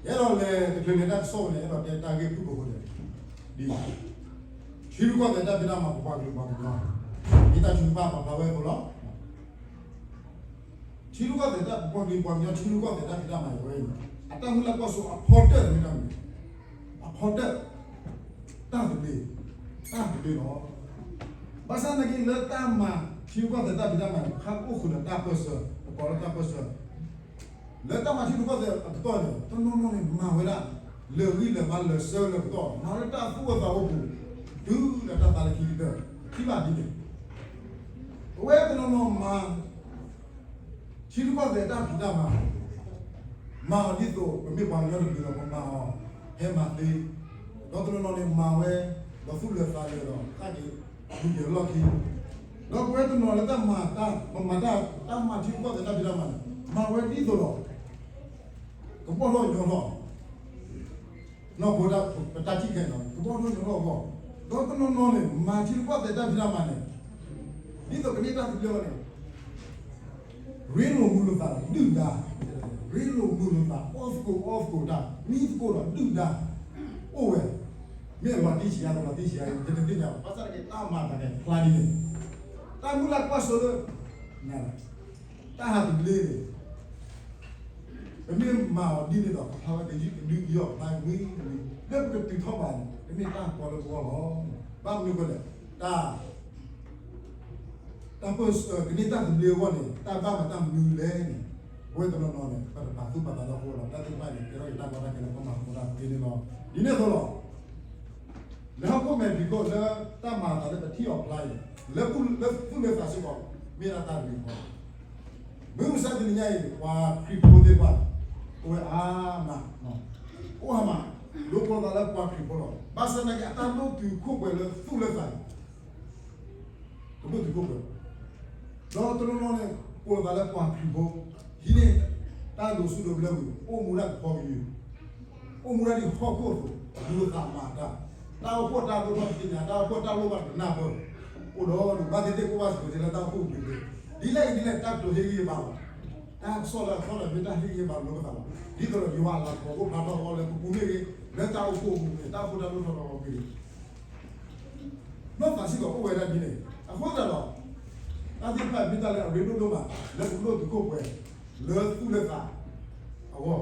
အဲၣ်ဒိးလဲၤတချုးလဲၤတၢ်ကစီၣ်န့ၣ် အဲၣ်ဒိးတဲတၢ်ဂ့ၢ်ဖုၣ်ကိာ်ဖိန့ၣ်, ဒ်ထံရူၢ်ကီၢ်သဲးတၢ်ဖံးတၢ်မၤ ပပှၤကလုာ်ပှၤကညီ, ဒ်တၢ်ထုကဖၣ်ပာ်ဖျါဝဲအသိးလီၤ. ထံရူၢ်ကီၢ်သဲးတၢ် ပပှၤကလုာ်ပှၤကညီ ထံရူၢ်ကီၢ်သဲးတၢ်ဖံးတၢ်မၤအဝဲအံၤန့ၣ် အတၢ်မုၢ်လၢ်ကွၢ်စိအဖီတၢၢ်န့ၣ်မ့ၢ်တၢ်မနုၤ, အဖီတၢၢ်, တၢ်သဘျ့, တၢ်သဘျ့လီၤ. ဘၣ်ဆၣ်သနာ်က့ လၢတၢ်မၤထံရူၢ်ကီၢ်သဲးတၢ်ဖံးတၢ်မၤန့ၣ် ခါအိၣ်ဃုာ်ဒီးတၢ်ပၢၢ်ဆၢ, ပကိးလၢတၢ်ပၢၢ်ဆၢ လၢတၢ်မၤထံရူၢ်ကီၢ်သဲးအကတီၢ်န့ၣ် တနီၤနီၤန့ၣ် မၤဝဲဒၣ် လၢာ်ဂံၢ်လၢာ်ဘါလၢာ်ဆၢလၢာ်ကတီၢ် မၤလၢတၢ်သူၣ်အိၣ်သးအိၣ်ပူၤ တုၤလၢတၢ်သါလၢခံကတၢၢ် ထံၣ်ဘၣ်ဒ်န့ၣ်, အဝဲတနီၤနီၤမၤ ထံရူၢ်ကီၢ်သဲးတၢ်ဖံးတၢ်မၤ မၤအီၤဒ်သိး ပမ့ၢ်ပှၤကညီတကလုာ်ဒီး ပမၤအီၤ ဟဲမၤသ့, ဒီးတနီၤနီၤန့ၣ် မၤဝဲ ဒီးသူၣ်လၢာ်သးလၢာ်ဒီး ဃၣ်က့ၤ ဒုးက့ၤလီၢ်ခံ, ဒီးပဝဲတနီၤလၢတၢ်မၤတၢ် ပမၤတၢ် တၢ်မၤထံရူၢ်ကီၢ်သဲးတၢ်ဖံးတၢ်မၤန့ၣ် မၤဝဲဒ်သိးဒီး ကဘီၣ်ထီၣ်ညီထီၣ် နီၢ်ခိတၢ် ပတၢ်ထံၣ်ခဲအံၤန့ၣ် ကဘီၣ်ထီၣ်ညီထီၣ်အဂီၢ်, ဒီးတနီၤနီၤန့ၣ် မၤထံရူၢ်ကီၢ်သဲးတၢ်ဖံးတၢ်မၤန့ၣ် ဒ်သိးကန့ၢ်တၢ်သဘျ့န့ၣ် ရ့လိာ်မုာ်လိာ်သးဒီးဒုၣ်ဒါ, ရ့လိာ်မုာ်လိာ်သး အီၣ်သကိးအီသကိးတၢ် မံသကိးဒီးဒုၣ်ဒါ အိၣ်ဝဲ, မ့ၢ်အလီၤတံၢ်ဆံးအါ တလီၤတံၢ်ဆံးအါ ယတသ့ၣ်ညါဘၣ်, ဘၣ်ဆၣ်သနာ်က့ တၢ်မၤသးန့ၣ်ဖျါဒ်န့ၣ်, တၢ်မုၢ်လၢ်ကွၢ်စိလၢ တၢ်ဟးသဘျ့န့ၣ် ပမ့ၢ်မၤအီၤဒ်န့ၣ်ဒီး ကဖျါဝဲကယုၢ်ကဒုအံၤအီၤ ဖျါဝဲဝံၤဝံၤ လၢပကတုၤထီၣ်ဘၣ်န့ၣ် တမ့ၢ်တၢ်ကီလၢပဂီၢ်လီၤ. ဘၣ်မနုၤအဃိလဲၣ်, တၢ် တၢ်ပၢၢ်ဆၢ ကန့ၢ်တၢ်သဘျ့အဂီၢ်န့ၣ် တၢ်ဘၣ်မၤတၢ်မနုၤလဲၣ်န့ၣ်, ပဝဲတနီၤနီၤန့ၣ် ပတပာ်သူၣ်ပာ်သးလၢအဃိလီၤ. တၢ်သ့ၣ်တဖၣ်န့ၣ် ကဲထီၣ်က့ၤတၢ်ကီတၢ်ခဲလၢပမၤသကိးတၢ်သ့န့ၣ်လီၤ. ဒ်န့ၣ်အသိးလီၤ. လၢဟီၣ်ခိၣ်မဲာ်ဖံးခိၣ်လၢတၢ်မၤအသးလၢပထံၣ်အီၤဖျါအံၤ လၢသူၣ်လၢသးစ့ၢ်ကီး မ့ၢ်ဒၣ်တၢ်ဂ့ၤအဂီၢ်, မုၢ်မဆါတနံၤညါအံၤ ပှၤခရံာ်ဖိသ့ၣ်တဖၣ် အိၣ်ဝဲအါမး, အိၣ်အါမး, ဒိကိးသးလၢပှၤခရံာ်ဖိလီၤ. ဘၣ်ဆၣ်သနာ်က့ အတၢ်ဒိၣ်တုာ်ခိၣ်ပှဲၤလၢသူၣ်လၢသးန့ၣ် ကဒိၣ်တုာ်ခိၣ်ပှဲၤ, ဒီးတနီၤနီၤန့ၣ် ကိးသးလၢပှၤခရံာ်ဖိ, ဟံးန့ၢ်တၢ်ဒိးဆူၣ်ဒိးဘျၢဝံၤ အိၣ်မူဒၣ်ကဖီကယုၢ်, အိၣ်မူဒၣ်ဒ်ဟီၣ်ခိၣ်အသိး, ဒိးသးမၤတၢ်, တၢ်အိၣ်ဖှိၣ်တၢ်ဒိၣ်ထီၣ်တသ့ၣ်ညါ, တၢ်အိၣ်ဖှိၣ်တၢ်လိၣ်ဘၣ်တနၢ်ပၢၢ်, အိၣ်ဒီးဒိးဘၣ်သ့ၣ်သ့ၣ် ကအိၣ်ဘၣ်စၢၤကဲၤလၢတၢ်အိၣ်ဖှိၣ်ပူၤပူၤ, ဒ်လဲၣ်အံၤဒ်လဲၣ် တၢ်ကတိၤဟ့ၣ်ဂံၢ်ဟ့ၣ်ဘါလီၤ, တၢ်ကစီၣ်လၢအသီၣ်လၢမ့ၢ်တၢ်ဟ့ၣ်ဂံၢ်ဟ့ၣ်ဘါလိာ်ပသးလီၤ. ဒ်သိးဒီးယွၤအလၤကပီၤကအိၣ်ဖျါထီၣ်အီၤလၢပပူၤမ့ၢ်ဂ့ၤ, လၢတၢ်အိၣ်ဖှိၣ်အပူၤမ့ၢ်ဂ့ၤ, တၢ်အိၣ်ဖှိၣ်တၢ်ဒိၣ်ထီၣ်ထီထီၣ်အပူၤမ့ၢ်ဂ့ၤ နီၢ်သးစ့ၢ်ကီးအိၣ်ဝဲဒၣ်ဒ်န့ၣ်, အဃိသတးဒီး တၢ်သ့ၣ်တဖၣ်မ့ၢ်တၢ်လၢအရ့ဒိၣ်ဒိၣ်မး လၢပကဒိၣ်တုာ်ခိၣ်ပှဲၤ လၢသူၣ်လၢသးအဂီၢ်, ဒီးဟ့ၣ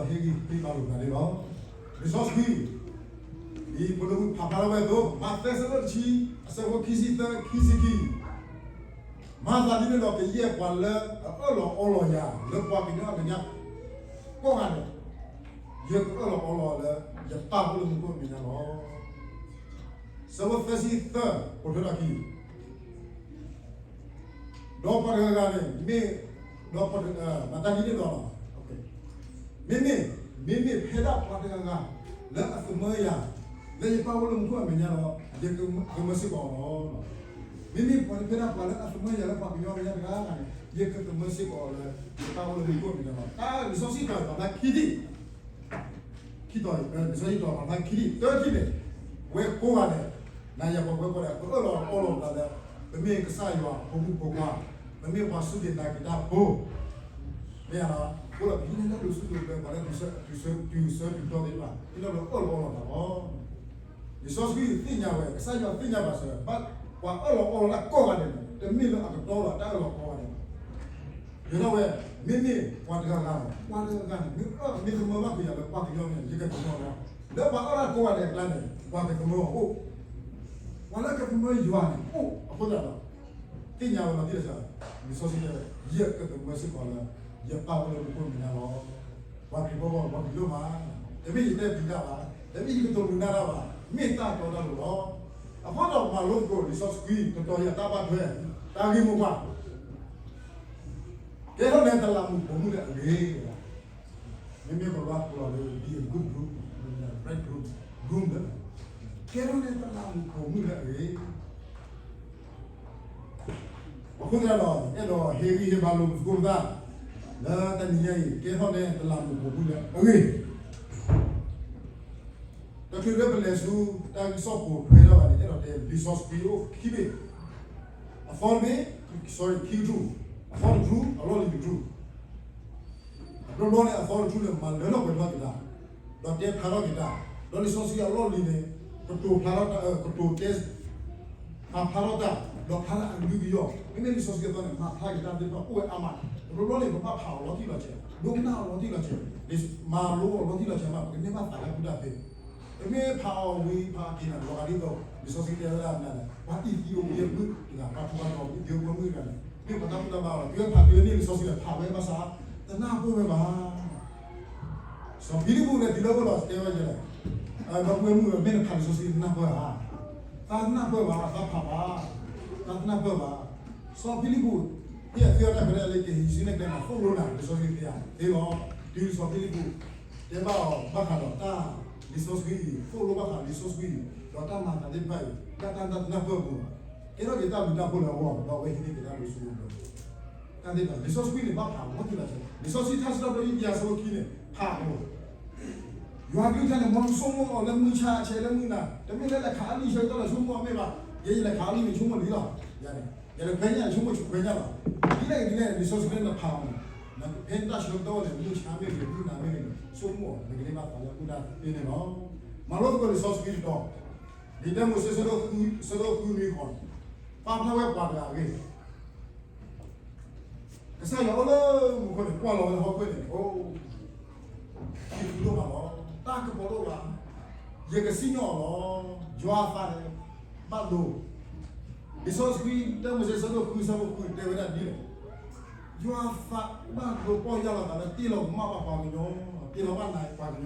်ဂံၢ်ဟ့ၣ်ဘါလိာ်ပသးန့ၣ်လီၤ. လံာ်စီဆှံ ဒ်ဖိဒိၣ်မုၣ်ဖးဖျါထီၣ်ဝဲအသိး, မးသဲအဆၢဒိၣ်တဆံ အဆၢဖိခံဆံသၢ ခံဆံခံ, မၤသးဒ်န့ၣ်ဒီး ကယဲၢ်ပှၤလၢအအၢၣ်လီၤအီလီၤယၤ လၢပှၤကညီအမဲာ်ညါကိးဂၤဒဲး, ယကအၢၣ်လီၤအီလီၤလၢ ယပၢ်အိၣ်လၢမူခိၣ်အမဲာ်ညါလီၤ. ဆၢဖိသၢဆံသၢ ပိာ်ထွဲထီၣ်ခံ ဒီးပှၤတဂၤဂၤန့ၣ် မ့ၢ်, ဒီးပှၤတဂၤ, မၤသးဒ်န့ၣ်ဒီး, မ့မ့ၢ်, မ့မ့ၢ်ဖဲဒၣ်ပှၤတဂၤဂၤ လၢအသမၢယၤ လၢယပၢ်အိၣ်လၢမူခိၣ်အမဲာ်ညါဒီး ယကသမၢစ့ၢ်ကီးအီၤလီၤ. မ့မ့ၢ်ပှၤဖဲဒၣ်ပှၤလၢအသမၢယၤလၢပှၤကညီအမဲာ်ညါတဂၤဂၤန့ၣ် ယကသမၢစ့ၢ်ကီးအီၤလၢ ယပၢ်အိၣ်လၢမူခိၣ်အမဲာ်ညါလီၤ. တၢ်လံာ်စီဆှံတၢ်ပာ်ဖျါခံထံၣ် ခံတီၤ, လံာ်စီဆှံတၢ်ပာ်ဖျါခံထံၣ်, တထံၣ်န့ၣ်, ပဝဲကိးဂၤဒဲး, နၤယၤပှၤကိးဂၤဒဲး ပအၢၣ်လီၤအီလီၤပသးလၢ ပမ့ၢ်ကစၢ်ယွၤအဖိမုၣ်ဖိခွါ, ပမ့ၢ်ပှၤစူၢ်က့ၤနာ်က့ၤတၢ်ဖိ, မ့ၢ်ဧါ, အဃိဒီးပဟံးန့ၢ်တၢ်ဒိးဆူၣ်ဒိးဘျၢ ပှၤလၢတုၤဆၢ, တုၤဆၢတုၤဆၢတုၤတီသ့ၣ်တဖၣ် ဟံးန့ၢ်လၢအၢၣ်လီၤအီလီၤသးလီၤ. လံာ်စီဆှံသ့ၣ်ညါဝဲ, ကစၢ်ယွၤသ့ၣ်ညါဘၣ်စၢၤ, ဘၣ်ပှၤအၢၣ်လီၤအီလီၤတၢ်ကိးဂၤဒဲးန့ၣ် တမ့ၢ်လၢအကတီဒီးတၢ်အၢၣ်လီၤကိးဂၤဒဲးဘၣ်. ယဲဒၣ်ဝဲ, မ့မ့ၢ်ပှၤတဂၤဂၤန့ၣ်, ပှၤတဂၤဂၤန့ၣ် မ့ၢ်အၢၣ် မ့ၢ်သမၢဘၣ်ကွံာ်ယၤလၢပှၤကညီန့ၣ် ယကသမၢအီၤလီၤ. လၢပှၤအၢၣ်လီၤကိးဂၤဒဲးအကျါန့ၣ် ပှၤကသမၢအီၤအိၣ်, ပှၤလၢကသမၢယွၤန့ၣ်အိၣ်. အဃိသတးဒီး သ့ၣ်ညါဝဲလီၤတံၢ်လီၤဆဲး, လံာ်စီဆှံတဲဝဲ, ယကသမၢစ့ၢ်ကီးလၢ ယပၢ်အိၣ်လၢမူခိၣ်မဲာ်ညါလီၤ. ပှၤခရံာ်ဖိ ပှၤခရံာ်ဖိမး, တမ့ၢ်ယတဲပျံၤတၢ်ဘၣ်, တမ့ၢ်ယကတိၤမုာ်နၢ်တၢ်ဘၣ်, မ့ၢ်တၢ်တီတၢ်လိၤလီၤ. အဃိဒီးမၤလိသကိးလံာ်စီဆှံ တတီၤအံၤအတၢ်ဘၣ်ထွဲ, တၢ်ဂ့ၢ်မိၢ်ပှၢ် ကဲထီၣ်န့ၣ်တလးမူးပိာ်မုၣ်လၢအဂ့ၤ, မ့မ့ၢ်ကလီၤလၢ be a good groom, right groom, groom လၢ, ကဲထီၣ်န့ၣ်တလးမူးပိာ်မုၣ်လၢအဂ့ၤ. အဃိသတးဒီး အဲၣ်ဒိးဟ့ၣ်ဂံၢ်ဟ့ၣ်ဘါလိာ်ပသကိးပသး လၢတနံၤညါအံၤ ကဲထီၣ်န့ၣ်တလးမူးပိာ်မုၣ်လၢအဂ့ၤ. တချုးလၢပလဲၤဆူ တၢ်ကစီၣ်ပိာ်ထွဲထီၣ်ဘၣ်န့ၣ် အဲၣ်ဒိးတဲလံာ်စီဆှံအိၣ်ခံဘ့ၣ်, အသီတဘ့ၣ်, sorry, ခံကထူၣ်, အသီတကထူၣ်, အလီၢ်လံၤတကထူၣ်, အဘျီဘျီန့ၣ် အသီတကထူၣ်န့ၣ် မၤလၢထီၣ်ပှဲၤထီၣ်က့ၤတၢ် ဒီးတဲဖျါထီၣ်က့ၤတၢ်, ဒီးလံာ်စီဆှံအလီၢ်လံၤန့ၣ် ကတိၤဖျါထီၣ်တၢ်, ကတိၤတဲ ဖျါဖျါထီၣ်တၢ်, ဒီးဖျါလၢအလုၢ်ကယီၢ်, မ့မ့ၢ်လံာ်စီဆှံအသီန့ၣ် မၤဖျါက့ၤတၢ်သ့ၣ်တဖၣ်အိၣ်ဝဲအါမး, တဘျီဘျီန့ၣ် ပဘၣ်ဖးအီၤလီၤတံၢ်လီၤဆဲး, ဒိကနၣ်အီၤလီၤတံၢ်လီၤဆဲး, မၤလိအီၤလီၤတံၢ်လီၤဆဲးမး ပကန့ၢ်ဘၣ်သးလၢအကူၣ်တၢ်သ့, ပမ့ၢ်ဖးအီၤဝံၤဖးက့ၤန့ၣ် လီၤဂာ်ဒ်သိး လံာ်စီဆှံတဲဝဲဒၣ်မနုၤလဲၣ်, ပှၤအံၣ်သံအိၣ်ဝဲမုၣ်တဂၤ ပှၤထူးပှၤတီၤ ဒုးအိၣ်ဝဲမုၣ်တဂၤန့ၣ် မ့ၢ်ပှၤတၢ်ဘူၣ်တၢ်ဘါလီၤ, တုၤဝဲဖးတုၤဝဲန့ၢ်လံာ်စီဆှံန့ၣ် ဖးဝဲဘၣ်ဆၣ် တနၢ်ပၢၢ်ဝဲဘၣ် စီၤဖံလံးပူးန့ၣ် တုၤလၢအအိၣ်ဒီးတဲဝဲဒ်လဲၣ်, ဒီပုၢ်ဝဲၢ်မုၣ်ဧၢ, မ့ၢ်နဖးလံာ်စီဆှံနနၢ်ပၢၢ်ဧါ, တၢ်တနၢ်ပၢၢ်ဘၣ်, တၢ်ဖးဘၣ်, တၢ်တနၢ်ပၢၢ်ဘၣ်. စီၤဖံလံးပူး ဟ့ၣ်အသ့အီၣ်တၢ်ဖဲဒၣ်လၢကဟံးစုနဲၣ်ကျဲန့ၣ် သိၣ်လိနၤလံာ်စီဆှံသ့ဧါ, သ့လီၤ. တုၤစီၤဖံလံးပူး တဲဘၣ်အီၤဘၣ်ဃးဒီးတၢ်လံာ်စီဆှံအံၤ သိၣ်လိဘၣ်ဃးလံာ်စီဆှံအံၤ ဒီးတၢ်မၤအသးသ့ၣ်တဖၣ်အံၤ ဒၣ်တၢ်တနၢ်ပၢၢ်အပူၤလီၤ. ကဲထီၣ်က့ၤတၢ်ဘျုးတၢ်ဖှိၣ်လၢအဂီၢ် ဒီးအဝဲဟံးန့ၢ်က့ၤတၢ်ဒိးဆူၣ်ဒိးဘျၢ တၢ်သ့ၣ်တဖၣ် လံာ်စီဆှံန့ၣ် ဘၣ်ဖးအီၤလီၤတံၢ်လီၤဆဲး, လံာ်စီဆှံထါစံးထီၣ်ပတြၢၤ ယုၢ်တယၤဆၢဖိခံန့ၣ် ဖးအီၤ, ယွၤအကလုၢ်ကထါန့ၣ် မ်နဆိကမိၣ်အီၤလၢမုၢ်ဆါဆဲးလၢမုၢ်နၤ, တမ့ၢ်လၢလဲၤခးအလံာ်ဆၢကတီၢ်လၢဆိကမိၣ်အီၤမ့ၢ်ဘၣ်, ယဲယလဲၤခးအလံာ်န့ၣ်ဆိကမိၣ်လံလီၤ, ယၤန့ၣ် ယလဲၤခွဲညၣ်န့ၣ်ဆိကမိၣ်ခွဲညၣ်လီၤ. ဒ်လဲၣ်ဂ့ၤဒ်လဲၣ် လံာ်စီဆှံလၢနဖးအီၤန့ၣ် ဖဲနတၢ်ဆၢကတီၢ်န့ၣ် မုၢ်ဆါမ့ၢ်ဂ့ၤ မုၢ်နၤမ့ၢ်ဂ့ၤန့ၣ် ဆိကမိၣ်အီၤ နကန့ၢ်ဘၣ်သးလၢအကူၣ်တၢ်သ့န့ၣ်လီၤ. မၤလိသကိးလံာ်စီဆှံတတီၤ, လံာ်တၢမိၤၡ့ ဆၢဒိၣ်ဃုနွံဃီန့ၣ် ပာ်ဖျါဝဲပှၤတဂၤအဂ့ၢ် ကစၢ်ယွၤအိၣ်လၢမူခိၣ်န့ၣ် ကွၢ်လီၤဝဲဟီၣ်ခိၣ်န့ၣ် အိၣ် ခံဒိၣ်မးလီၤ, တၢ်ကပီၤဒိၣ်ဘၣ်, ယကစံၣ်ညီၣ်အီၤလီၤ, ယွၤအသးန့ၣ် ဘၣ်ဒိ, လံာ်စီဆှံ တၢမိၤၡ့ ဆၢဒိၣ်ဃု ဆၢဖိဃု တဲဝဲဒၣ်ဒ်လဲၣ်, ယွၤအသးဘၣ်ဒိ ပီၢ်ယၢ်လီၤသးလၢတ့လီၤကမၣ်ဘၣ်ပှၤကညီ, တ့လီၤဘၣ်နၤပှၤက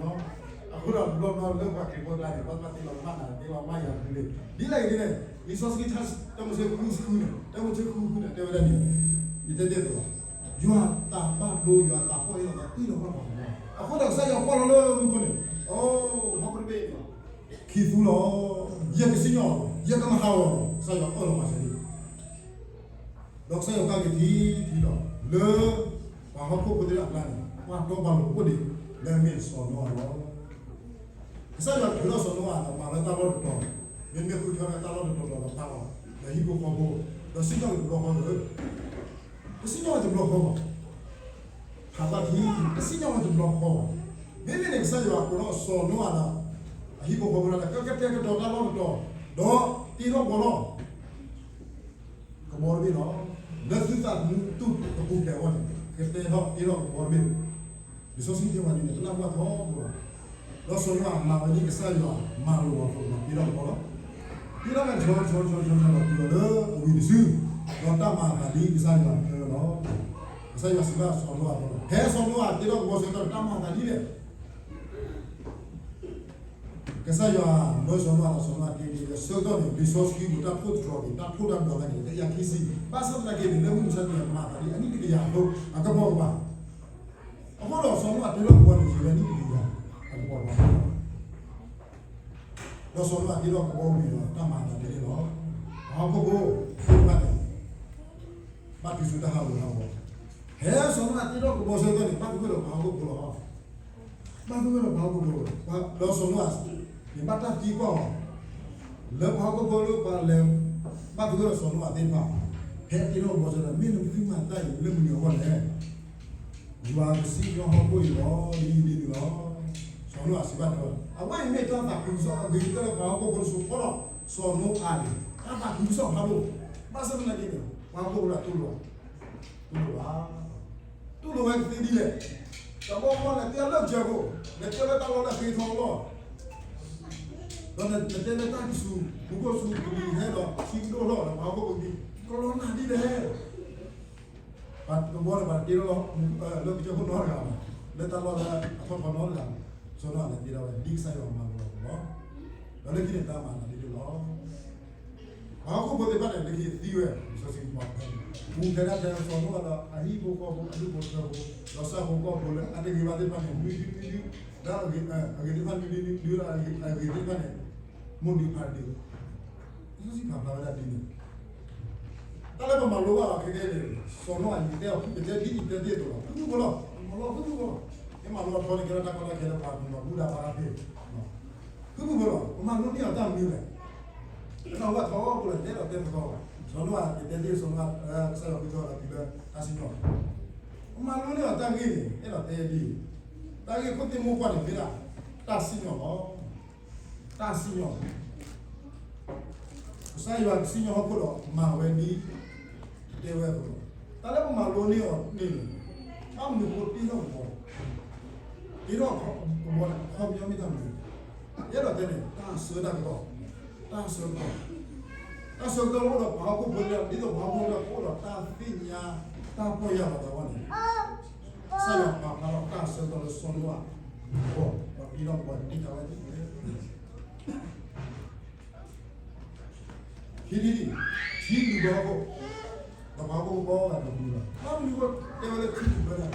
ညီ, အဃိဒီးတဘျီဘျီလၢပှၤခရံာ်ဖိအကျါန့ၣ် ဘၣ်ဘၣ်တ့လီၤကမၣ်နၤ တ့လီၤကမၣ်ယၤဒ်လဲၣ်, ဒ်လဲၣ်ဂ့ၤဒ်လဲၣ် လံာ်စီဆှံ တၢမိၤၡ့ ဃုဃုန့ၣ် တၢမိၤၡ့ ဃုဃုန့ၣ် တဲဝဲဒၣ်ဒ်လဲၣ်, ယတဲတဲသိးလီၤ, ယွၤအသးဘၣ်ဒိ ယွၤအသးပီၢ်ယၢ်လီၤသးတ့လီၤဘၣ်ပှၤကညီ, အဃိဒီးကစၢ်ယွၤကွၢ်လီၤလၢမူခိၣ်န့ၣ် အိၣ် ဟီၣ်ခိၣ်တဘ့ၣ် ခံသူလီၤ, ယကစံၣ်ညီၣ်အီၤ, ယကမၤဟးဂီၤအီၤ, ကစၢ်ယွၤအၢၣ်လီၤမၤစၢၤန့ၣ် ဒီးကစၢ်ယွၤကးက့ၤထံထံလီၤ, လၢပှၤဟီၣ်ခိၣ်ဖိသ့ၣ်တဖၣ်အကျါန့ၣ် ပှၤတီပှၤလိၤအိၣ်ဒံး လၢအမ့ၢ်စီၤနိအၤလီၤ. ကစၢ်ယွၤထုးထီၣ်စီၤနိအၤဒီးမၤလၢတၢ်လီၢ်တတီၤ, မ့မ့ၢ်ဃုထၢဝဲတၢ်လီၢ်တတီၤဒီးဖးအီၤ, ဒီးဟံၣ်ဖိဃီဖိ, ဒီးစံၣ်ညီၣ်ဝဲတဘျီဃီလၢ တစံၣ်ညီၣ်ဝဲတဘျီဃီဘၣ်, ဖးဘၣ်ထံ, တစံၣ်ညီၣ်ဝဲတဘျီဃီဘၣ်. မ့မ့ၢ်န့ၣ် ကစၢ်ယွၤကိးထီၣ်စီၤနိအၤဒီး အဟံၣ်ဖိဃီဖိဒီး ကကတဲာ်ကတီၤတၢ်လီၢ်တတီၤ, ဒီးတ့ထီၣ်ကဘီလီၤ. ကဘီတဘ့ၣ်လီၤ. လၢသုသးသမူတူၢ်ကပူၤဖျဲးအဂီၢ်န့ၣ် ကတဲထီၣ်တ့ထီၣ်ကဘီတဘ့ၣ်, လံာ်စီဆှံတဲဝဲဒ်န့ၣ် တနၢ်ပၢၢ်ထီဘိလီၤ. ဒီးစီၤနိအၤမၤဝဲဒ်ကစၢ်ယွၤမၤလိာ်အီၤအသိး တ့ထီၣ်ကဘီလီၤ. တ့ထီၣ်ဝဲတဆီတဆီတဆီတဆီဒီးတုၤလီၤလၢအဝံၤတစု, ဒီးတၢ်မၤအသးဒ်ကစၢ်ယွၤတဲဝဲလီၤ. ကစၢ်ယွၤစံးဘၣ်စီၤနိအၤအသိးလီၤ. ဖဲစီၤနိအၤတ့ထီၣ်ကဘီဆၢကတီၢ် တၢ်မၤအသးဒ်လဲၣ် ကစၢ်ယွၤမၢစီၤနိအၤဒီး စီၤနိအၤတ့တ့လၢဆၢကတီၢ်န့ၣ် လံာ်စီဆှံပူၤတၢ်ထိၣ်သတြီၤက့ၤ တၢ်ထိၣ်တၢ်ဒွးတၢ်န့ၣ် တကယၤခံဆံ, ဘၣ်ဆၣ်သနာ်က့န့ၣ် လၢမုၢ်မဆါတနံၤအံၤ မၤအသးဒ်အနံၣ်တကယၤအသိး အကပိာ်ကပၤ, အဃိဒီးစီၤနိအၤတ့ထီၣ်ကဘီန့ၣ် ယံာ်လၢနံၣ်တကယၤ အကပိာ်ကပၤ ဒီးစီၤနိအၤတ့ထီၣ်ကဘီဝံၤဒီးတၢ်မၤအသးဒ်န့ၣ်လီၤ. ပှၤဟီၣ်ခိၣ်ဖိသ့ၣ်တဖၣ်န့ၣ် ဘၣ်တုၤဆူတၢ်ဟးဂီၤဟးဂီၤ, ဖဲစီၤနိအၤတ့ထီၣ်ကဘီဆၢကတီၢ်န့ၣ် ဘၣ်သဂၢၢ်ဒီးပှၤဟီၣ်ခိၣ်ဖိလီၤ. ဘၣ်သဂၢၢ်ဒီးပှၤဟီၣ်ခိၣ်ဖိ, ဒီးစီၤနိအၤန့ၣ် ဘၣ်တၢ်သံကွၢ်အီၤ, လၢပှၤဟီၣ်ခိၣ်ဖိလၢပှၤလဲၤ ဘၣ်သဂၢၢ်ဒီးစီၤနိအၤသ့ၣ်တဖၣ်, ဖဲအတ့ထီၣ်ကဘီဆၢကတီၢ် မ့ၢ်နသုမၤတၢ်အံၤလၢမနုၤအဂီၢ်လဲၣ်. ယွၤကစံၣ်ညီၣ်ဟီၣ်ခိၣ်အံၤလီၤ ဒ်အံၤဒ်နုၤလီၤ. စီၤနိအၤစံးဘၣ်တဲဝဲ, အဝဲအံၤမ့ၢ်တၢ်သးခုကစီၣ်အဂ့ၤကတၢၢ်လၢပှၤဟီၣ်ခိၣ်ဖိတစိၤဃီဒီး စီၤနိအၤန့ၣ် တၢ်သးခုကစီၣ်ဖးဒိၣ်, ဘၣ်ဆၣ်သနာ်က့န့ၣ် ပှၤဟီၣ်ခိၣ်ဖိတတူၢ်လိာ်ဘၣ်, တူၢ်လိာ်ဘၣ်, တူၢ်လိာ်ဝဲကသ့ဒ်လဲၣ်. တဘျီဃီလဲၤတဲလၢကစၢၢ်ခိၣ်, လဲၤတဲလၢတၢ်လီၢ်လၢအဃ့ထီလီၢ်, ဒီးနတဲလၢတၢ်ကဆူး မူခိၣ်ဆူးကလံၤဟဲဒီး ထံကဒိၣ်ထီၣ်ဒီး ပှၤဟီၣ်ခိၣ်ဖိကသံ ကလီနၤဒ်လဲၣ်. ပှၤတဘျီန့ၣ် ပှၤတတ့ထီၣ်လၢကစၢၢ်ခိၣ်နီတဂၤဘၣ်, လၢတၢ်လီၢ်လၢအထီၣ်ထီနီတဂၤဘၣ်, စီၤနိအၤန့ၣ်တ့ထီၣ်ဝဲ ဒ်ကစၢ်ယွၤမၤလိာ်အီၤအသိးလီၤ. ဒီးလၢခံန့ၣ်တၢ်မၤအသးဒ်န့ၣ်လီၤ. ပှၤဟီၣ်ခိၣ်ဖိသ့ၣ်တဖၣ်န့ၣ် လၢခံသံဝဲ လံာ်စီဆှံပူၤဖဲန့ၣ် ပူၤဖျဲးဒၣ်ထဲစီၤနိအၤဒီးအဟံၣ်ဖိဃီဖိ အဒူၣ်ဖိထၢဖိ ဒီးဆၣ်ဖိကီၢ်ဖိလၢအတဂ့ၤဘၣ်သ့ၣ်တဖၣ်န့ၣ် နွံဒုနွံဒု, ဒီးအဂ့ၤသ့ၣ်တဖၣ်နွံဒုနွံဒု ဒီးအဂ့ၤသ့ၣ်တဖၣ်န့ၣ် မိၢ်ဒုဖါဒု, လံာ်စီဆှံပာ်ဖျါဝဲဒၣ်ဒ်န့ၣ် တၢ်လၢပမၤလိဘၣ်အီၤခဲကဲန့ၣ် စီၤနိအၤ ယတဲအီၤ ယတဲဒ်ယတဲသ့ၣ်အသိးလီၤ. ဖုၣ်ဖုၣ်ဖိလီၤ, မၤလိဖုၣ်ဖုၣ်ဖိလီၤ. မ့ၢ်မၤလိအထီန့ၣ် ကဲထီၣ်တၢ်ကီတၢ်ခဲလၢပှၤကညီဘူၣ်ဒၣ်ဘါတၢ်ဖ့ၣ်, ဖုၣ်ဖုၣ်ဖိလီၤ. ပမၤလိန့ၢ်အီၤတၢ်မနုၤလဲၣ်. တၢ်ဝဲထီဘိလီၤ တဲဒီးတဲသကိးဘၣ်. စီၤနိအၤ ယတဲသ့ၣ်စီၤနိအၤ ကစၢ်ယွၤဃုထၢဒီးတုၤလၢတၢ်စံၣ်ညီၣ် ပမၤလိန့ၢ်အီၤတၢ်ဂ့ၢ်န့ၣ် အဲၣ်ဒိးတဲဒ်အံၤ, တၢ်ဂ့ၢ်ခိၣ်သ့ၣ်မိၢ်ပှၢ်န့ၣ် မ့ၢ်ဒၣ် တၢ်စံၣ်ညီၣ်လီၤ. တၢ်စံၣ်ညီၣ်လီၤ. ကစၢ်ယွၤကစံၣ်ညီၣ်ဟီၣ်ခိၣ်ဒီးမၤဝဲဒ်တဲဝဲအသိးလီၤ. တၢ်လၢပမၤလိန့ၢ်အီၤန့ၣ်, ဘၣ်မနုၤဃိတ့ထီၣ်ကဘီ, တ့ထီၣ်ကဘီန့ၣ် အခီပညီမ့ၢ်တၢ်မနုၤ, ယအဲၣ်ဒိးတဲန့ၣ် တၢ်ဆၢတၢ်ကတီၢ်, တၢ်ဆၢကတီၢ်, တၢ်ဆၢကတီၢ်လၢအိၣ်ဒီးပှၤဟီၣ်ခိၣ်ဖိလၢ ဒ်သိးပှၤဟီၣ်ခိၣ်ဖိလၢအိၣ်ဒီးတၢ်သ့ၣ်ညါ တၢ်ပီၢ်ယၢ်လီၤသးဝဲန့ၣ် ကစၢ်ယွၤပာ်ဖျါထီၣ်တၢ်ဆၢကတီၢ်လၢစီၤနိအၤအဂီၢ် ဒီးတ့ထီၣ်ကဘီန့ၣ် တ့ထီၣ်ဝဲဒ်လဲၣ်. ခံထံၣ်, ထံလုာ်ဘၢဟီၣ်ခိၣ်, ဒီးပှၤဟီၣ်ခိၣ်ဖိကီတၢ်ဒီးပှၤလုာ်ဘၢ, ဘၣ်မနုၤဃိတဲဝဲလၢထံလုာ်ဘၢတၢ်,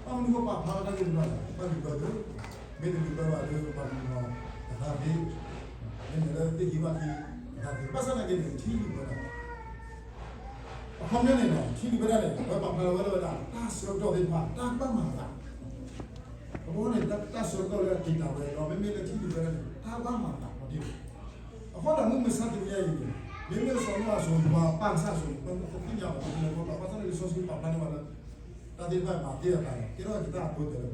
ဘၣ်မနုၤဃိပာ်ဖျါဝဲတၢ်ဂ့ၢ်တဘျီလဲၣ်, ဘၣ်လုာ်ဘၢဒီး မ့ၢ်တလုာ်ဘၢဘၣ်ဒီး ပှၤလုာ်လီၤကသးသ့, မ့မ့ၢ်လၢသ့ၣ်ခံဘၣ်သ့, ကသးသ့, ဘၣ်ဆၣ်သနာ်က့န့ၣ် ထံလုာ်ဘၢတၢ် အခီပညီန့ၣ်ဒီး ထံလုာ်ဘၢတၢ်န့ၣ် အဝဲပာ်ဖျါလီၤဝဲဒၣ် တၢ်ဆၢကတီၢ်သ့ၣ်တဖၣ် တၢ်ကဘၣ်မၤအသး, အဃိန့ၣ် တၢ်ဆၢကတီၢ်လၢအက့ၤတၢ်ဝဲဒီး မ့မ့ၢ်လၢထံလုာ်ဘၢတၢ်န့ၣ် တၢ်ကဘၣ်မၤအသးလီၤတံၢ်လီၤ. အဃိဒီးမုၢ်မဆါတနံၤအံၤန့ၣ် မ့မ့ၢ်စီၤနိအၤအစိၤ ယွၤပၢ်ကစၢ်အစိၤန့ၣ် ပသ့ၣ်ညါအီၤ ပသ့ၣ်ညါအီၤ ဘၣ်ဆၣ်န့ၣ် လံာ်စီဆှံပာ်ဖျါန့ၢ်ဝဲလၢ တၢ်သ့ၣ်တဖၣ်မၤသ့အသးန့ၣ် ကဲထီၣ်က့ၤတၢ်အဒိအတဲာ်လၢပဂီၢ်,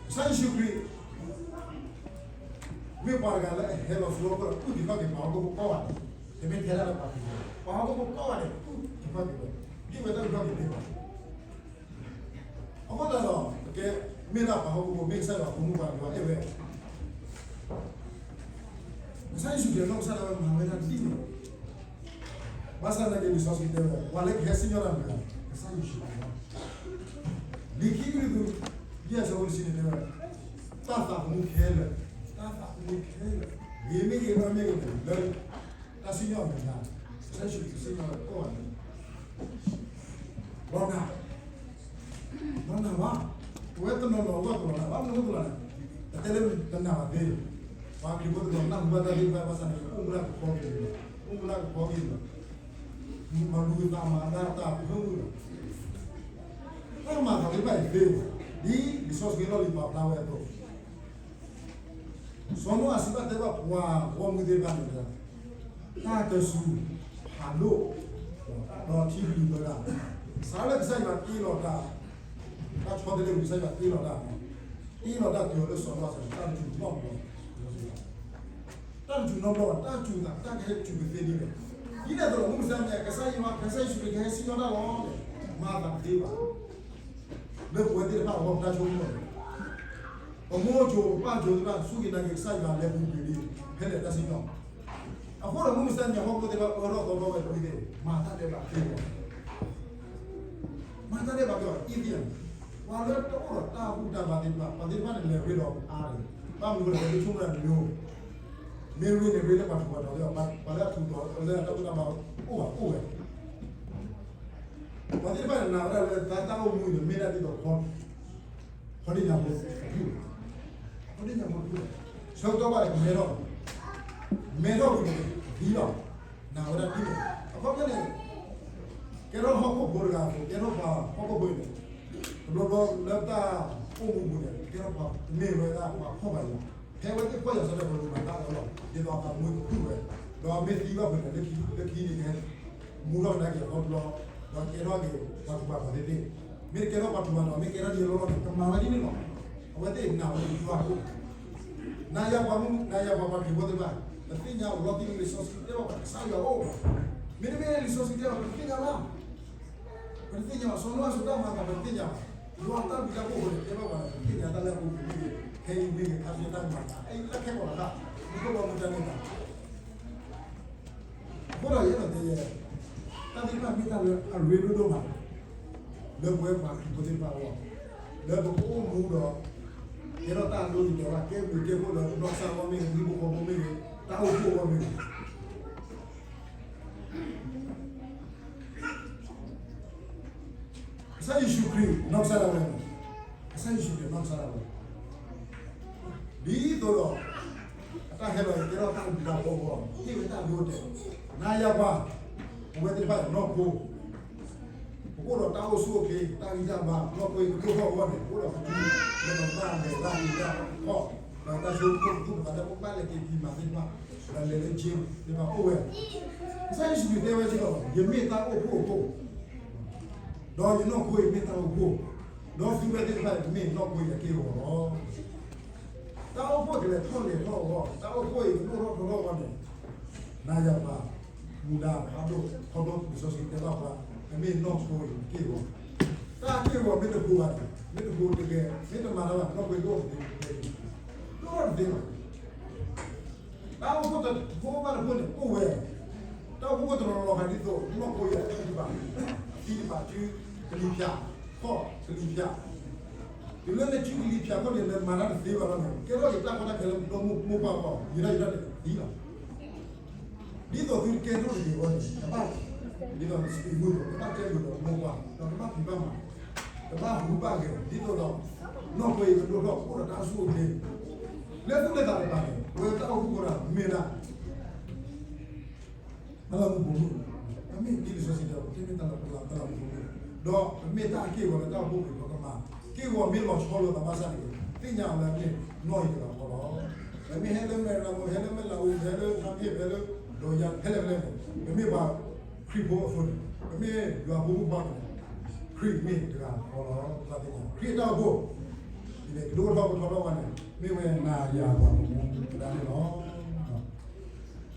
ကစၢ်ယ့ၣ်ၡူးခရံာ် မ့ၢ်ပှၤတဂၤလၢအဟဲလီၤဆူဟီၣ်ခိၣ်ဒီး အုၣ်က့ၤခီၣ်က့ၤပှၤဟီၣ်ခိၣ်ဖိကိးဂၤဒဲး, တမ့ၢ်ထဲဒၣ်လၢပှၤခရံာ်ဖိ, ပှၤဟီၣ်ခိၣ်ဖိကိးဂၤဒဲး အုၣ်က့ၤခီၣ်က့ၤဝဲ, ဒ်ဝဲတၢ်အုၣ်ခီၣ်က့ၤသ့ၣ်တဖၣ် အဃိသတးဒီး ပကဲမ့ၢ်ဒၣ်ပှၤဟီၣ်ခိၣ်ဖိ မ့ၢ်ကစၢ်ယွၤအဖိမုၣ်ပှၤတဂၤအဲၣ်ဝဲ, ကစၢ်ယ့ၣ်ၡူးခရံာ်အနီၢ်ကစၢ်ဒၣ်ဝဲမၤဝဲဒၣ်ဒ်န့ၣ်လီၤ. ဘၣ်ဆၣ်သနာ်က့ လံာ်စီဆှံတဲဝဲ ပှၤလၢကဟဲစံၣ်ညီၣ်တၢ်မနုၤလဲၣ်, ကစၢ်ယ့ၣ်ၡူးခရံာ်လီၤ. လံာ်ခံကရံၣ်သူး ယဲၢ်ဆၢဖိတဆံန့ၣ်တဲဝဲ, တၢ်သးသမူခဲလၢာ်, တၢ်သးသမူခဲလၢာ်, ဂ့ၤမ့ၢ်ဂ့ၤ ဘၣ်မ့ၢ်ဂ့ၤန့ၣ် လၢ တၢ်စံၣ်ညီၣ်အမဲာ်ညါ, ကစၢ်ယ့ၣ်ၡူးခရံာ်စံၣ်ညီၣ်ဝဲကိးဂၤဒဲး, လီၤနၢ်, လီၤနၢ်ဘၣ်, ပဝဲတနီၤနီၤအဂီၢ်တလီၤနၢ်ဘၣ်, မနုၤအဃိတလီၤနၢ်, တတဲလၢတနၢ်ဘၣ်သ့, ပှၤခရံာ်ဖိတနီၤနၢ်ဟူဘၣ်တၢ်သ့ၣ်တဖၣ်ဘၣ်ဆၣ်န့ၣ် အိၣ်မူလၢကခီက့ၤလီၤ, အိၣ်မူလၢကခီက့ၤလီၤ, မၤလူၤသးမၤအသးတၢ်ဖိမုၣ်လီၤ. တၢ်မၤသးသ့ၣ်တဖၣ်အံၤသ့, ဒ်လံာ်စီဆှံလီၢ်လံၤပာ်ဖျါဝဲအသိး စီၤနိအၤစံးဘၣ်တဲဘၣ်ပှၤဂီၢ်မုၢ်သ့ၣ်တဖၣ်န့ၣ်ဒီး, တၢ်ကစူၤဖးဒိၣ်, ဒီးထံလုာ်ဘၢတၢ်, စးလၢကစၢ်ယွၤတ့လီၤတၢ်, တၢ်ဆီတလဲပူၤ ကစၢ်ယွၤတ့လီၤတၢ်, တ့လီၤတၢ်တုၤလၢစီၤနိအၤအဆၢကတီၢ် တၢ်တတုၤနီတဘျီ, တၢ်တတုၤနီတဘျီဘၣ်, တၢ်စူၤသး တၢ်ကဟဲတုၤကသ့ဒ်လဲၣ်. ဒ်န့ၣ်အသိးဒီး မုၢ်မဆါတနံၤ ကစၢ်ယွၤ ကစၢ်ယ့ၣ်ၡူးခရံာ်ကဟဲစံၣ်ညီၣ်တၢ်လီၤန့ၣ် မၤသးတသ့ဘၣ်. လၢပဝဲသ့ၣ်တဖၣ်အဂီၢ် ပတၢ်ဆိကမိၣ်န့ၣ် ပမိၢ်အစိၤပပၢ်အစိၤသ့ၣ်တဖၣ် စူၢ်က့ၤနာ်က့ၤကစၢ်ယွၤလဲၤပူၤကွံာ်လံ ဖဲလဲၣ်တၢ်စံၣ်ညီၣ်. အဃိဒီးမုၢ်မဆါတနံၤ ဟီၣ်ခိၣ်သ့ၣ်တဖၣ် အၢထီၣ်သီထီၣ်ဝဲဒၣ်သ့ၣ် မၤတၢ်ဒဲးဘးသ့လီၤ. မၤတၢ်ဒဲးဘးသ့လီၤ အံၤသ့ၣ်ဧါန့ၣ် ပှၤလၢတအိၣ်ဒီးတၢ်ဘူၣ်တၢ်ဘါသ့ၣ်တဖၣ် ပှၤသ့ၣ်တဖၣ်န့ၣ်လဲၤရ့ဒီးအါန့ၣ် ဘၣ်မနုၤအဃိလဲၣ် ပဆိကမိၣ်တၢ်တမံၤ မ့ၢ်ရ့န့ၣ်ရ့လၢပှၤထူးပှၤတီၤသ့ၣ်တဖၣ် ပှၤလၢအထူးတီၤလၢတၢ်ဘူၣ်တၢ်ဘါအိၣ်ဘၣ်အိၣ်ဝဲ ပှၤသ့ၣ်တဖၣ်န့ၣ် နာ်ဝဲဒၣ်လၢတၢ်အိၣ်မူန့ၣ် မ့ၢ်ဒၣ်ဒ်သိး ဖီဒ့ၣ်ညါဖိတဖုၣ်, ဖီဒ့ၣ်ညါဖိတဖုၣ်, ဆၢကတီၢ်ဘၣ်န့ၣ် ကမဲထီၣ်, မဲထီၣ်ဝံၤန့ၣ် သံလီၤ, နာ်ဝဲဒၣ်ဒ်န့ၣ် အခီပညီန့ၣ် ကဲထီၣ်ဟီၣ်ခိၣ်ဖိတဂၤအသိး ကဲထီၣ်ပှၤဟီၣ်ခိၣ်ဖိအံၤန့ၣ် တဘျီဘျီလၢတၢ်အိၣ်မူပူၤန့ၣ် ကဲထီၣ်ပှၤမ့ၢ်ဝဲဒၣ်ပှၤဖှီၣ်ပှၤယာ်, ဖဲအဝဲသ့ၣ်ဖှီၣ်ယာ်စ့ၢ်ကီး ပလိၣ်မၤတၢ်အၢလီၤ ဒ်သိးအသးသမူကဖုၣ်ဝဲ, ဒီးမ့ၢ်သံဘၣ်ဖဲန့ၣ် လၢခံန့ၣ်ကဟဲ မူထီၣ်ကဒါက့ၤအသီတဘျီ, ဒီးကဲထီၣ်က့ၤပှၤထူးပှၤတီၤသ့ၣ်သ့ၣ်, မ့ၢ်တကဲထီၣ်ပှၤထူးပှၤတီၤ မ့ၢ်ကဲထီၣ်ဒ်အလီၢ်လီၢ်န့ၣ် ကမၤဝဲဒ်န့ၣ်လီၤ. အဝဲသ့ၣ်နာ်ဝဲဒၣ်ယွၤအဃိ, နၤယၤပှၤမုၣ် နၤယၤပှၤခရံာ်ဖိသ့ၣ်တဖၣ် ပသ့ၣ်ညါအလီၢ်တံၢ်လံလံာ်စီဆှံတဲဘၣ်ပှၤကစၢ်ယွၤအိၣ်ဘၣ်, မ့တမ့ၢ်လံာ်စီဆှံတဲဘၣ်ပတသ့ၣ်ညါဘၣ်. ပတသ့ၣ်ညါဘၣ် စီၤနိအၤအတၢ်မၤအသး ပတသ့ၣ်ညါဘၣ်, ယွၤအတၢ်ဘျုးတၢ်ဖှိၣ်အဃိန့ၣ် တဲဘၣ်ပှၤ ပသ့ၣ်ညါတၢ်လၢအပူၤကွံာ်မ့ၢ်ဂ့ၤ, ခဲအံၤမ့ၢ်ဂ့ၤ ခါဆူညါတၢ်မၤအသး အဲၣ်လၢခဲကိာ်လီၤသး, မ့ၢ်ခိၣ်ဘီမုၢ်တၢ်န့ၣ်ဘၣ်. အဃိဒီးယအဲၣ်ဒိးတဲယဲ, တၢ်သ့ၣ်တဖၣ်မ့ၢ်တၢ်လၢအရ့ဒိၣ်ဒိၣ်မး လၢပဝဲပှၤခရံာ်ဖိသ့ၣ်တဖၣ်အဂီၢ်, လၢပကအိၣ်မူဒီး ကဲထီၣ်တၢ်အဒိအတဲာ် ကဲဘျုးကဲဖှိၣ်လၢပနီၢ်ကစၢ်အဂီၢ်မ့ၢ်ဂ့ၤ, ပဟံၣ်ဖိဃီဖိမ့ၢ်ဂ့ၤ, တၢ်အိၣ်ဖှိၣ်အဂီၢ်မ့ၢ်ဂ့ၤ ကစၢ်ယ့ၣ်ၡူးခရံာ်နီၢ်ကစၢ်ဒၣ်ဝဲ, ကစၢ်ယ့ၣ်ၡူးခရံာ်နီၢ်ကစၢ်ဒၣ်ဝဲ, ဒ်သိးဒီး အတၢ်ဟဲလီၤကဲထီၣ်တၢ်ဘျုးတၢ်ဖှိၣ်အဂီၢ် ဟ့ၣ်ဝဲတၢ်အဒိအတဲာ်, နၤယၤပှၤ, ပဝဲသ့ၣ်တဖၣ်နီၢ်ခိ ပကအိၣ်ဒီးတၢ်အိၣ်ဆူၣ်အိၣ်ချ့ တၢ်ဂံၢ်တၢ်ဘါ နီၢ်ခိအံၤကဒိၣ်ထီၣ်အဂီၢ်န့ၣ် ပအိၣ်ဒီးပထံ လၢပကဘၣ်လဲၤတၢ်ဂ့ၤတၢ်ခီၣ်, ဒီးတၢ်ဆိကမိၣ်ပသူၣ်ပသးလၢပကဘၣ်လဲၤက့ၤက့ၤမၤသ့ၣ်တဖၣ်, ဒီးလဲၤလၢ gym သ့ၣ်တဖၣ်အိၣ်ဝဲ, ကစၢ်ယ့ၣ်ၡူးခရံာ်တဲဝဲစ့ၢ်ကီး ယမ့ၢ်တၢ်အိၣ်ဖှိၣ်အခိၣ်, ဒီးယနီၢ်ခိအံၤမ့ၢ်တၢ်အိၣ်ဖှိၣ်, ဒီးသုဝဲသ့ၣ်တဖၣ်အံၤမ့ၢ်နီၢ်ခိအံၤအက့ၢ်အဂီၤလီၤ. တၢ်အိၣ်ဖှိၣ်ကလဲၤထီၣ်လဲၤထီၣ်အဂီၢ်, တၢ်အိၣ်ဖှိၣ်အံၤကဒိၣ်ထီၣ်ထီထီၣ်အဂီၢ်န့ၣ်, နၤယၤပှၤ မူဒါဖးဒိၣ်ထီဘိ လံာ်စီဆှံတဲဘၣ်ပှၤ, အမ့ၢ်နီၢ်ခိအံၤက့ၢ်ဂီၤ, တၢ်က့ၢ်ဂီၤမ့ၢ်တဟူးဘၣ်န့ၣ်, မ့ၢ်တဟူးတဂ့ၤ, မ့ၢ်တမၤတၢ်ဘၣ် နီၢ်ခိဒိၣ်တသ့, ဒိၣ်ထီၣ်တသ့ဘၣ်. တၢ်အိၣ်ဖှိၣ်တဘိဘၣ်တဘိန့ၣ် အိၣ်ဝဲ, တၢ်အိၣ်ဖှိၣ်တနီၤနီၤခါဒ်သိး နီၢ်ခိအံၤအသံတဘၣ်, အသံတဘၣ် စုကလံၤဖၠး, ခီၣ်ကလံၤဖၠး, တုၤလၢနစုကလံၤဖၠးခီၣ်န့ၣ် နမၤတၢ်တသ့ဘၣ်လီၤန့ၣ်, ကဲထီၣ်က့ၤတၢ်ကီတၢ်ခဲလၢမိၢ်ပှၢ်အဂီၢ်, ယံာ်ဒၣ်ယံာ်ဒၣ်န့ၣ်သံလီၤ. ဒ်သိးသုတကဲထီၣ်တဂ့ၤအဂီၢ်န့ၣ်, နဘၣ်, ဒ်သိးနစပံးမုၢ်ဒီး နဘၣ်ကဲဘျုးဒီးမိၢ်ပှၢ်, ဒီးနဘၣ်ဖံးဘၣ်မၤ, နဘၣ်ဟူးဘၣ်ဂဲၤ, ဒ်သိးဒီး နီၢ်ခိအံၤကဒိၣ်ထီၣ်အိၣ်ဒီးတၢ်အိၣ်ဆူၣ်အိၣ်ချ့, လၢသူၣ်လၢသးတဖၣ်န့ၣ် ပဝဲတၢ်အိၣ်ဖှိၣ်ဖိတဂၤမ့ၢ်ဒၣ် တၢ်လၢမူခိၣ်မုၣ်, ပမ့ၢ်ဒ်လံာ်စီဆှံတဲအသိး ပမ့ၢ်တၢ်လၢပလၢ်တၢ်လၢမူခိၣ်မုၣ်, ဒီးပမ့ၢ်တၢ်က့ၢ်ဂီၤလၢတၢ်အိၣ်ဖှိၣ်ဖိပကမၤ, က့ၢ်ဂီၤမ့ၢ်လီၤဆီလိာ်သးဘၣ်ဆၣ်တဂ့ၤ, သ့ၣ်ညါအီၤလၢအမ့ၢ်နီၢ်အံၤတဂၤဃီလီၤ. ပမ့ၢ်ဟဲလၢမဲရၤမူ, ဟဲလၢမဲၢ်လးအူ, ဟဲလၢထါမ့ၢ်, ဟဲလၢဒီးယၤ, ဟဲလၢဖဲလဲၣ်န့ၣ်, ပမ့ၢ်ပှၤခရံာ်ဖိအသိးန့ၣ်, ပမ့ၢ်ယွၤဖိမုၣ်ဖိခွါန့ၣ်, ခရံာ်မ့ၢ်တဂၤဃီလီၤ. ပသ့ၣ်ညါ ခရံာ်အတၢ်အိၣ်ဖှိၣ် ဒ်န့ၣ် ကဒိၣ်ထီၣ်ကထီထီၣ်ဝဲန့ၣ် မ့ၢ်ဝဲနၤယၤပှၤကညီကဒါန့ၣ်လီၤ.